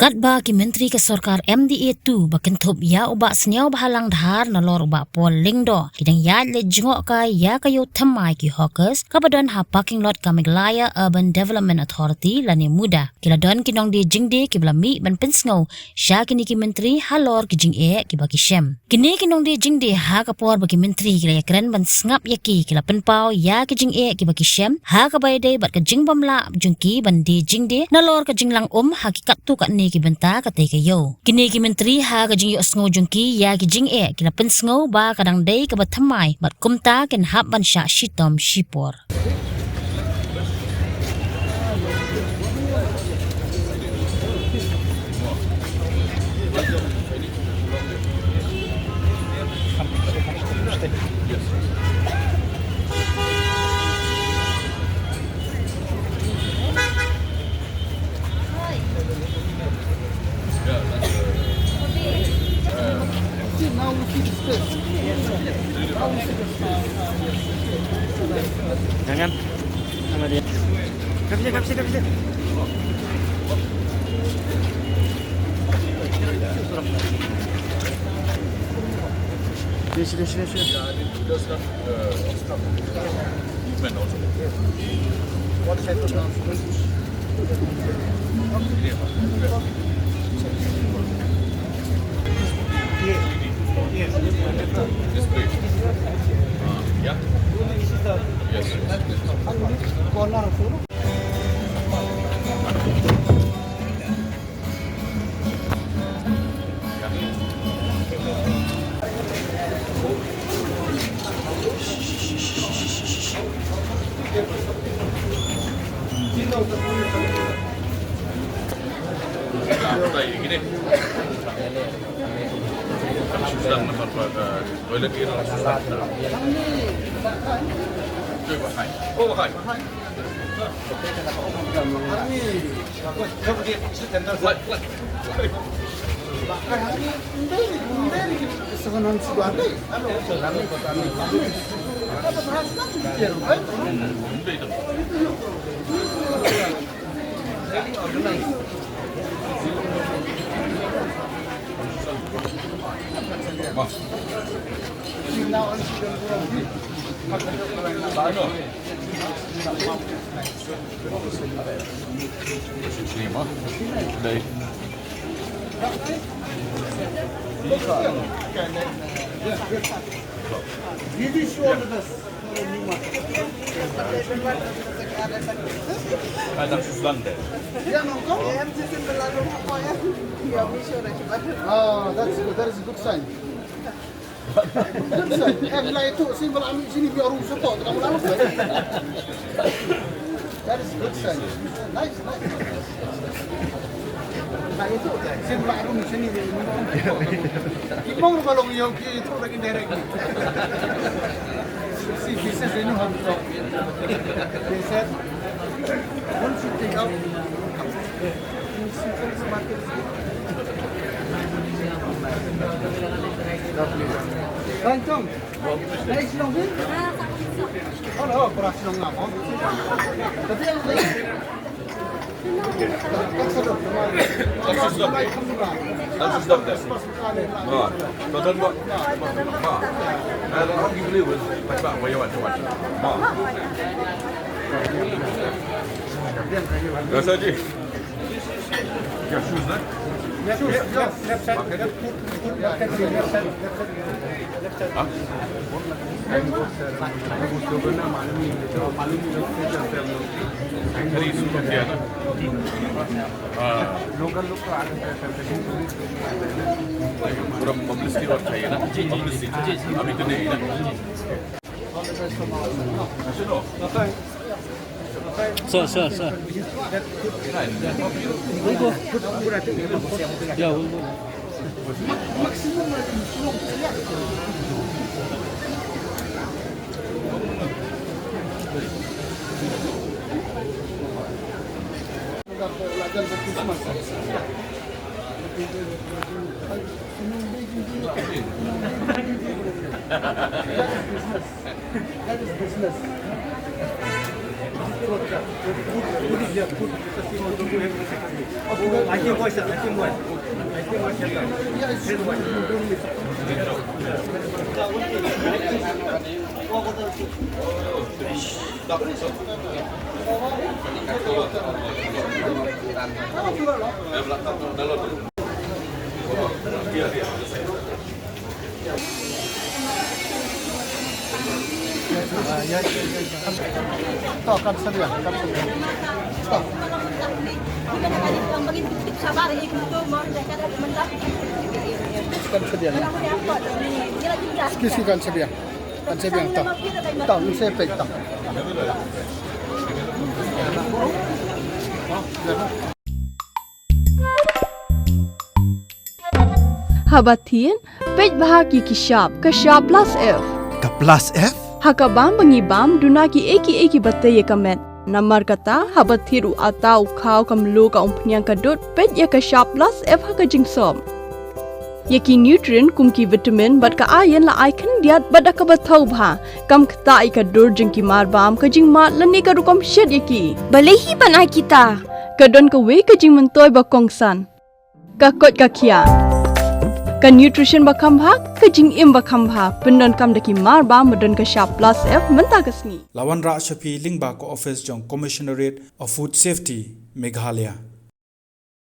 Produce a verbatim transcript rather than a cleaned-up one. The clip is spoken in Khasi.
Katba ki myntri ka sorkar M D A two ba kynthup ïa u Bah Sniawbhalang Dhar nalor u Bah Paul Lyngdoh ki dang ïaid leit jngohkai ïa ka ïew thymmai ki hawkers kaba don ha parking lot ka Meghalaya Urban Development Authority lane MUDA, ki la don ki nongdie jingdie kiba la mih ban pynsngew sha kine ki myntri halor ki jingeh kiba ki shem. Kine ki nongdie jingdie ha ka por ba ki myntri ki la ïakren ban sngap ïa ki, ki la pynpaw ïa ki jingeh kiba ki shem ha kaba ïadei bad ka jingbymlah jong ki ban die jingdie nalor ka jinglang um ha ki katto katne ki bynta katei ka ïew. Kine ki myntri ha ka jingïohsngew jong ki ïa ki jingeh ki la pynsngew ba ka dang dei kaba thymmai bad kumta kin hap ban shah shitom shipor. Jangan. Sama dia. Kap sini, kap sini, kap sini. Sini, sini, sini, sini. Movement also. What type of transport? Yes. Yes. Yes, please. Uh, yeah? Yes, yes, yes. Corner of Toilet area. Go behind. Go behind. Ah, that's good. That is a good sign. Good sign. Eh, nilai itu, sini bala ambil sini biar rusuh tu, kamu lalu. That is good sign. Nice, nice. Nilai itu, sini bala ambil sini. Kimong balong yo ki itu lagi direct. Si business ini harus. Business. Once you take out, Rasa je. Yeah, shoes, na? Shoes, yeah, left side. Huh? Hari Isur ko kiya na? Ah. Local lok ko aage se. Pura publicity work chahiye na? Publicity. Abhi to nahi na. Sir, sir, sir. We'll go. Yeah, we'll go. That is business. To, kan sedia, kan sedia. To. Kan sedia. Sikit-sikit kan sedia. Kan sedia, to. To, ni saya pek, to. Haba thied, peit bha ki ki shap, ka shap plus F. Ka plus F? Ha ka bam ba ngi bam, duna ki ei ki ei kiba tei ïa ka met. Namar kata, haba thied u atta, u khaw, ka mluh, ka umphniang, ka dud, peit ïa ka shap plus F ha ka jingsop. Ïa ki nutrient kum ki vitamin bad ka iron la ai khyndiat bad da kaba thaw bha. Kam ktah ïa ka dur jong ki marbam, ka jingmad lane ka rukom shet ïa ki. Balei hi ban ai kita? Ka don kawei ka jingmyntoi ba kongsan. Ka koit ka khiah. Ka nutrition ba kham bha, ka jingim ba kham bha. Pyndonkam da ki marbam ba don ka shap plus F mynta ka sngi. La wanrah sha phi lyngba ka office jong Commissionerate of Food Safety, Meghalaya.